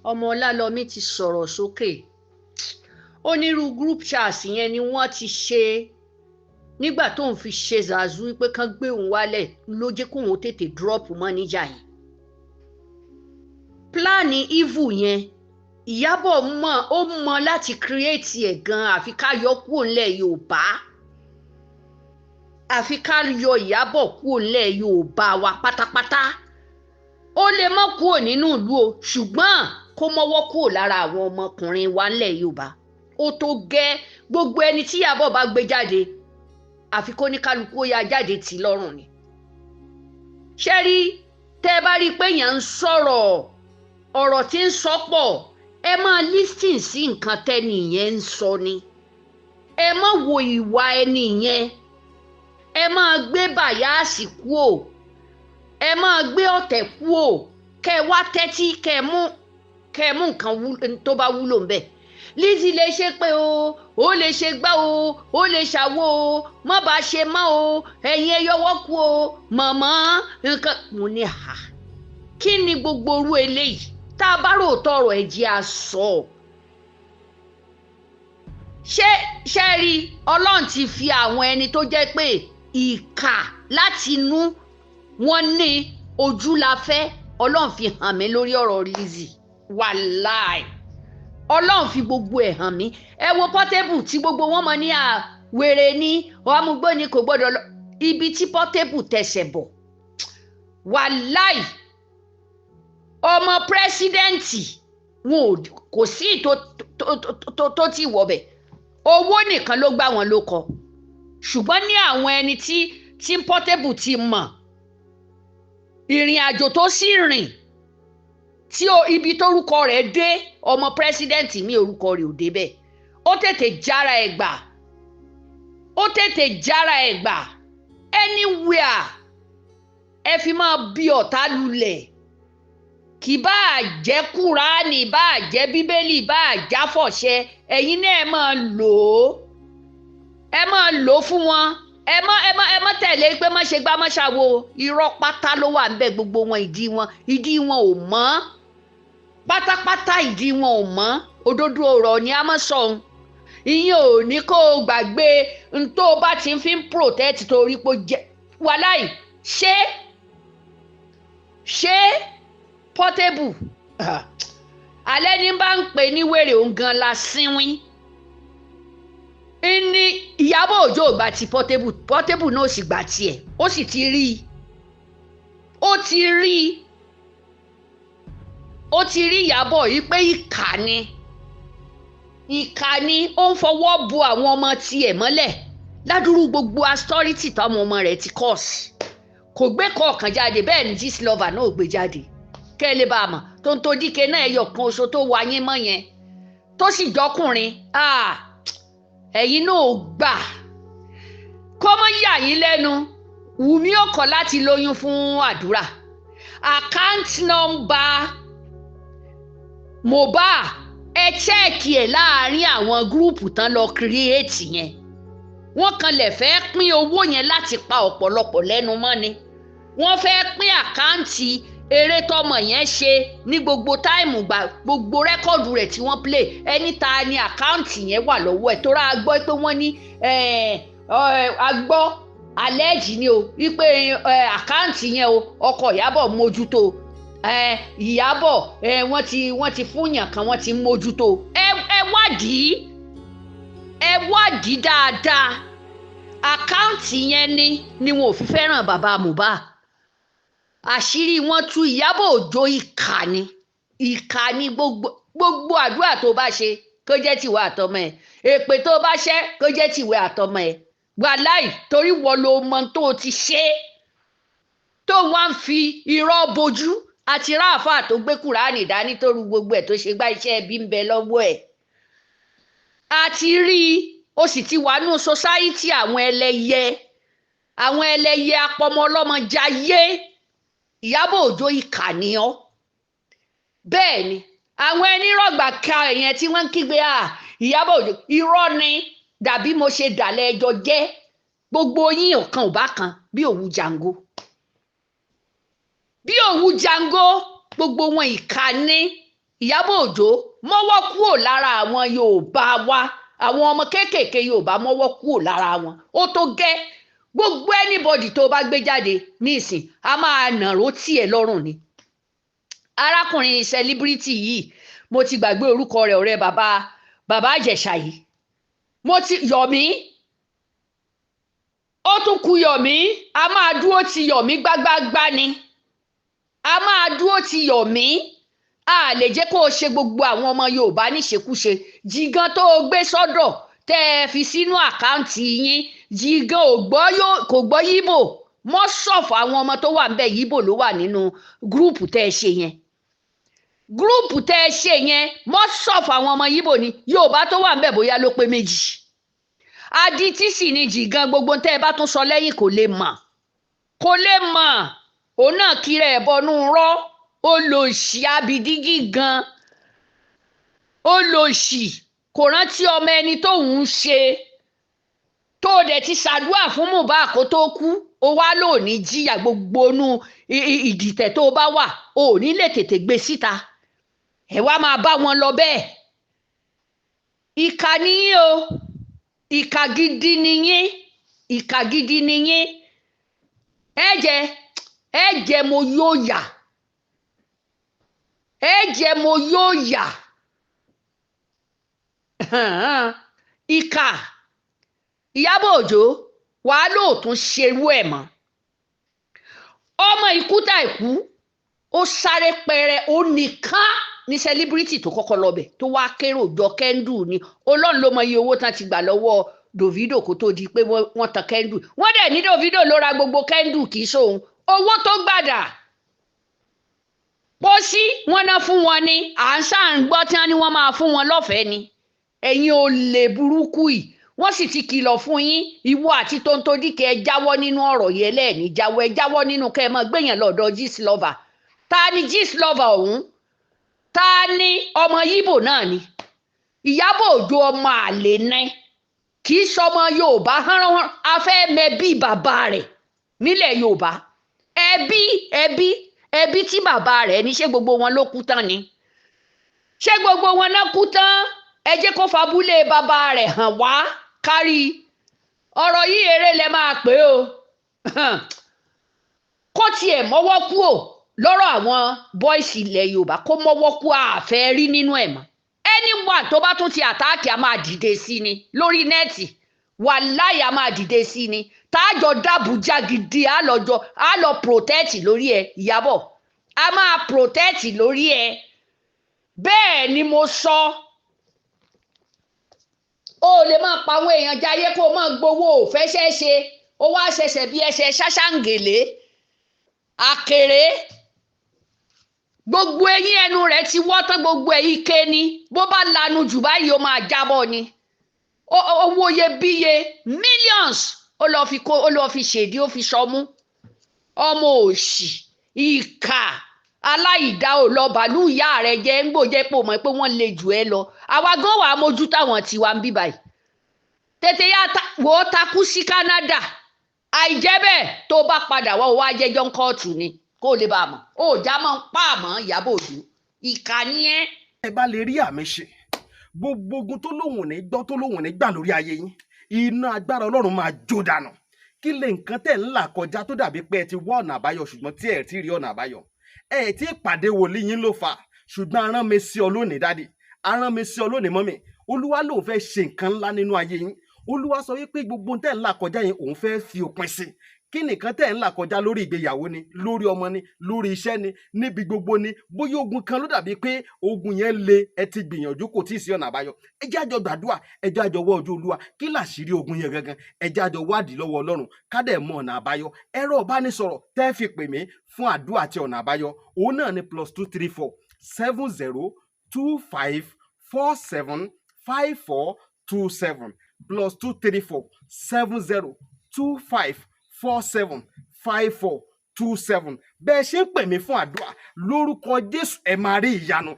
Ọmọ Ọlálọmí ti sọ̀rọ̀ sókè. Ó nírú group chat yẹn ni wọ́n ti ṣe nígbà tóun fi ṣe zazu pé kán gbé òun wálẹ̀, ló jẹ́ kóun tètè drop mọ́níjà yẹn. Plan evil yẹn, Ìyábọ̀ mọ̀, ó mọ láti create ẹ̀ gan. Àfi ká yọ kúrò ńlẹ̀ Yorùbá, àfi ká yọ Ìyábọ̀ kúrò ńlẹ̀ Yorùbá wa pátápátá. Ó lè mọ́ kúrò nínú ìlú o, ṣùgbọ́n kó mọ́wọ́ kúrò lára àwọn ọmọkùnrin wa ńlẹ̀ Yorùbá. Ó tó gẹ́. Gbogbo ẹni tí Ìyábọ̀ bá gbé jáde, àfi kó ní kálukú ó ya jáde tì lọ́rùn ni. Ṣé rí, tẹ́ ẹ bá rí i pé èèyàn ń sọ̀rọ̀, ọ̀rọ̀ tí ń sọ pọ̀, ẹ máa listen sí nǹkan tẹ́ni yẹn ń sọ ni. Ẹ má wo ìwà ẹni yẹn. Ẹ máa gbé bias kúò, ẹ máa gbé ọ̀tẹ̀ kúò, kẹ́ ẹ wá tẹ́tí, kẹ́ ẹ mú nǹkan tó bá wúlò ńbẹ̀. Lizzy lè ṣe pé o, ó lè ṣe gbá o, ó lè ṣàwo o, má bá ṣe mọ́ o, ẹ̀yin ẹ yọwọ́ kú o, mọ̀mọ́ nǹkan. Mo ní à, kí ni gbogbo orú eléyìí? Tá a bá rò tọrọ ẹ jẹ́ a sọ. Ṣé ṣe rí, Ọlọ́run ti fi àwọn ẹni tó jẹ́ pé ìkà láti inú wọn ní ojú la fẹ́. Ọlọ́run fi hàn mí lórí ọ̀rọ̀ Lizzy. Wàláì, Ọlọ́run fi gbogbo ẹ̀ hàn mí. Ẹ wo Portable tí gbogbo wọn mọ ní àwèrè ní ọmúgbó ni, kò gbọ́dọ̀ lọ ibi tí Portable tẹsẹ̀ bọ̀. Wàláì, ọmọ president wọn kò sí tó ti wọ̀bẹ̀. Owó nìkan ló gbá wọn ló kọ. Ṣùgbọ́n ní àwọn ẹni tí Portable ti mọ̀ ìrìn àjò tó sì rìn tí ibi tórúkọ rẹ̀ dé, ọmọ president mi, orúkọ rẹ̀ ò débẹ̀. Ó tètè jára ẹ̀ gbà, ó tètè jára ẹ̀ gbà. Anywhere ẹ fi máa bí ọ̀tá lulẹ̀, kì bá jẹ́ Kúránì, bá jẹ́ Bíbélì, bá jáfọ̀ṣẹ, ẹ̀yin náà ẹ máa lò ó, ẹ máa lò ó fún wọn. Ẹ má tẹ̀lé pé má ṣe gbá, má ṣàwo. Irọ́ pátá ló wà níbẹ̀. Gbogbo wọn, ìdí wọn ò mọ́ pátápátá, ìdí wọn ò mọ́. Òdodo ọ̀rọ̀ ni a máa sọ ohun. Ìyẹn ò ní kó o gbàgbé n tó o bá ti fi ń protect torí pé jẹ́. Wàláì, ṣé Portable alẹ́ ní bá ń pè ní wèrè, òun gan la sínwín ní. Ìyábọ̀ Òjó ò gbà ti Portable, Portable náà sì gbà tiẹ̀. Ó sì ti rí i, ó ti rí i, ó ti rí Ìyábọ̀ yìí pé ìkà ni, ìkà ni. Ó ń fọwọ́ bo àwọn ọmọ tiẹ̀ mọ́lẹ̀ ládùúrú gbogbo austerity táwọn ọmọ rẹ̀ ti cause. Kò gbé kọ̀ọ̀kan jáde, bẹ́ẹ̀ ni Gistlover náà ò gbé jáde. Kẹ́ ẹ lè bá a mọ̀ tó ń tó díke náà, ẹyọ kan oṣù tó wà yín mọ́ yẹn tó sì jọkùnrin, ẹ̀yin náà ò gbà kó mọ́ yà yín lẹ́nu. Wùmí ò kọ̀ láti lóyún fún Àdúrà. Account number Mohbad, ẹ check ẹ̀ láàárín àwọn group tán lọ create yẹn. Wọ́n kanlẹ̀ fẹ́ pín owó yẹn láti pa ọ̀pọ̀lọpọ̀ lẹ́nu mọ́ ni. Wọ́n fẹ́ pín account eré tọmọ yẹn ṣe ní gbogbo time, gba gbogbo record rẹ̀ tí wọ́n play. Ẹni ta ni account yẹn wà lọ́wọ́ ẹ̀? Tó rà gbọ́ pé wọ́n ní a gbọ́ allege ni o, wípé account yẹn o, ọkọ Ìyábọ̀ mójútó. Ìyábọ̀, wọ́n ti fúnyàn kan, wọ́n ti mójútó. Ẹ wádìí, ẹ wádìí dáadáa. Account yẹn ni wọn ò fi fẹ́ràn bàbá Mohbad. Àṣírí wọn tú. Ìyábọ̀ Òjó, ìkà ni, ìkà ni. Gbogbo àdúrà tó bá ṣe, kó jẹ́ tìwọ àtọmọ ẹ̀. Èpè tó bá ṣẹ́, kó jẹ́ tìwọ àtọmọ ẹ̀. Wàláì, torí wọ́n ló mọ tó o ti ṣe tó wá ń fi irọ́ bojú. Àti ráàfà tó gbé Kùránì dání, tó ru gbogbo ẹ̀, tó ṣe gbá, iṣẹ́ ẹbí ń bẹ lọ́wọ́ ẹ̀. Àti rí i, ó sì ti wà nù society àwọn ẹlẹ́yẹ, àwọn ẹlẹ́yẹ apọmọ ọlọ́mọ jayé. Ìyábọ̀ Òjó, ìkà ni ọ́. Bẹ́ẹ̀ ni àwọn ẹni rọ̀gbà ka ẹ̀yẹn tí wọ́n ń kígbe à Ìyábọ̀ Òjó, irọ́ ni. Dàbí mo ṣe dàlẹ́ ẹjọ́ jẹ́ gbogbo yín, ọ̀kan ò bá kan bí òwú jàǹgó, bí òwú jàǹgó. Gbogbo wọn, ìkà ni. Ìyábọ̀ Òjó, mọ́wọ́ kúrò lára àwọn Yorùbá wa. Àwọn ọmọ kéékèèké Yorùbá, mọ́wọ́ kúrò lára wọn. Ó tó gẹ́. Gbogbo anybody tó bá gbé jáde nísìn, a máa nàró tiẹ̀ lọ́rùn ni. Arákùnrin celebrity yìí, mo ti gbàgbé orúkọ rẹ̀, ọ̀rẹ́ bàbá Ìjẹ̀ṣà yìí, mo ti Yọ̀mí, ó tún ku Yọ̀mí. A máa dúró ti Yọ̀mí gbágbágbá ni. A máa dúró ti Yọ̀mí. A lè jẹ́ kó o ṣe gbogbo àwọn ọmọ Yorùbá níṣekúṣe. Jígan tó o gbé sọ́dọ̀ tẹ́ ẹ fi sínú account yín, jígan ò gbọ́, kò gbọ́ yíbò mọ́. Sọ̀fọ̀ àwọn ọmọ tó wà ńbẹ̀, yíbò ló wà nínú group tẹ́ ẹ ṣe yẹn. Group tẹ́ ẹ ṣe yẹn, mọ́ sọ̀fọ̀ àwọn ọmọ yíbò ni. Yorùbá tó wà ńbẹ̀, bóyá ló pé méjì. Adití sì ni jìgan. Gbogbo tẹ́ ẹ bá tún sọ lẹ́yìn, kò lè mọ̀, kò lè mọ̀. Òun náà kiri ẹ̀ bọnú rọ́. Olòṣì abidigi gan, olòṣì, kò rántí ọmọ ẹni tóun ń ṣe. Tó o dẹ̀ ti ṣàdúrà fún Mohbad kó tó kú, ó wá lò ní jìyà. Gbogbo inú ìdìtẹ̀ tó o bá wà, o ò ní lè tètè gbé síta. Ẹ wá máa bá wọn lọ bẹ́ẹ̀. Ìkà nìyí o, ìkà gidi nìyí, ìkà gidi nìyí. Ẹ jẹ, ẹ jẹ, mo yóò yà. Ẹ jẹ, mo yóò yà. Ìkà. Ìyábọ̀ Òjó, wàá lóòtún ṣerú ẹ̀ mọ́. Ọmọ ikú tá ìkú, ó sáré pẹrẹ. Ó nìkan ní celebrity tó kọ́kọ́ lọ́bẹ̀ tó wá kérò jọ candle ni. Ọlọ́run ló mọ iye owó tán ti gbà lọ́wọ́ Davido kó tó di pé wọ́n tan candle. Wọ́n dẹ̀ ní Davido ló ra gbogbo candle, kì í ṣòun. Owó tó gbàdà pósí wọn ná fún wọn ni. À ń sáà ń gbọ́ tí wọ́n ní wọ́n máa fún wọn lọ́fẹ̀ẹ́ ni. Ẹ̀yin olè burúkú yìí, wọ́n sì ti kìlọ̀ fún yín. Ìwọ àti Tonto Dike, ẹ jáwọ́ nínú ọ̀rọ̀ yẹn. Lẹ́ẹ̀ni jáwọ́, ẹ jáwọ́ nínú kẹ́ ẹ máa gbéyàn lọ́dọ̀ Gistlover. Ta ni Gistlover ọ̀hún? Ta ni? Ọmọ Yíbò náà ni. Ìyábọ̀ Òjó, ọmọ àlè ní, kì í sọmọ Yorùbá hánrán. Afẹ́ mẹbí bàbá rẹ̀ nílẹ̀ Yorùbá. Ẹbí, ẹbí, ẹbí tí bàbá rẹ̀ ní, ṣé gbogbo wọn ló kú tán ni? Ṣé gbogbo wọn náà kú tán? Ẹ jẹ́ kó fabúlé bàbá rẹ̀ hàn wá kárí. Ọ̀rọ̀ yìí, eré lẹ máa pè o. Kó tiẹ̀ mọ́wọ́ kú o lọ́rọ̀ àwọn boys ilẹ̀ Yorùbá, kó mọ́wọ́ kú. Àfẹ́ rí nínú ẹ̀ mọ́. Anyone tó bá tún ti attack, a máa dìde sí ni lórí net. Wàláyà, a máa dìde sí ni. Táàjọ dàbújá gidi, á lọ jọ, á lọ protect lórí ẹ. Ìyábọ̀, a máa protect lórí ẹ. Bẹ́ẹ̀ ni mo sọ. O lè máa pa àwọn èèyàn jayé, kó o máa gbowó òfẹ́ṣẹ́ ṣe. Ó wá ṣẹ̀ṣẹ̀ bí ẹsẹ̀ ṣáṣáǹgèlé àkèré. Gbogbo eyín ẹnu rẹ̀ ti wọ́ tán, gbogbo ẹ̀ ike ni. Bó bá lanu jù báyìí, ó máa jábọ́ ni. Owó iyebíye, millions, ó lọ fi kó, ó lọ fi ṣèdí, ó fi sọmú. Ọmọ òṣì, ìkà, aláìdá, ò lọ bàálù ìyá rẹ jẹ́ ń gbòjẹ́ pò mọ́ pé wọ́n lè jù ẹ lọ. Àwa gan wàá mójú táwọn tiwa ń bí báyìí. Tètè yá wò ó, takú sí Canada. Àìjẹ́ bẹ́ẹ̀, tó bá padà wá, ó wá jẹ́jọ́ ń kóòtù ni, kó o lè bá a mọ̀. Ó já mọ́ ń pa àmọ́. Ìyábọ̀ Òjó, ìkà ni ẹ́. Ẹ bá lè rí àmì ṣe, gbogbo ogun tó lóhùn ní gbọ́, tó lóhùn ní gbà lórí ayé yín, iná agbára Ọlọ́run máa jó dànù. Kí lè nǹkan tẹ̀ ń là kọjá tó dàbí pé ẹ ti wá ọ̀nà àbáyọ, ṣùgbọ́n tí ẹ ti rí ọ̀nà àbáyọ? Ẹ ti pàdé wòlíì yín ló fà. Ṣùgbọ́n arán mi sí ọ lónìí, daddy, arán mi sí ọ lónìí, mummy. Olúwa lòun fẹ́ ṣe nǹkan ńlá nínú ayé yín. Olúwa sọ wípé gbogbo tẹ̀ ń là kọjá yẹn, òun fẹ́ fi òpin sí. Kí nìkan tẹ̀ ń là kọjá? Lórí ìgbéyàwó ni, lórí ọmọ ni, lórí iṣẹ́ ni, níbi gbogbo ni. Bóyá ogun kan ló dàbí pé ogun yẹn le, ẹ ti gbìyànjú, kò tí ì sí ọ̀nà àbáyọ. Ẹ jẹ́ àjọ gbàdúrà, ẹ jẹ́ àjọ wọ ojú Olúwa. Kí làṣírí ogun yẹn gangan? Ẹ jẹ́ àjọ wádìí lọ́wọ́ Ọlọ́run, ká dẹ̀ mọ ọ̀nà àbáyọ. Ẹ̀rọ ìbánisọ̀rọ̀ tẹ́ fi pè mí fún àdúrà àti ọ̀nà àbáyọ, òun náà ni +234 70 25 47 54 27, +234 70 25 47 54 27. Bẹ́ẹ̀ ṣe ń pè mí fún àdúrà, lórúkọ Jésù, ẹ máa rí ìyanu.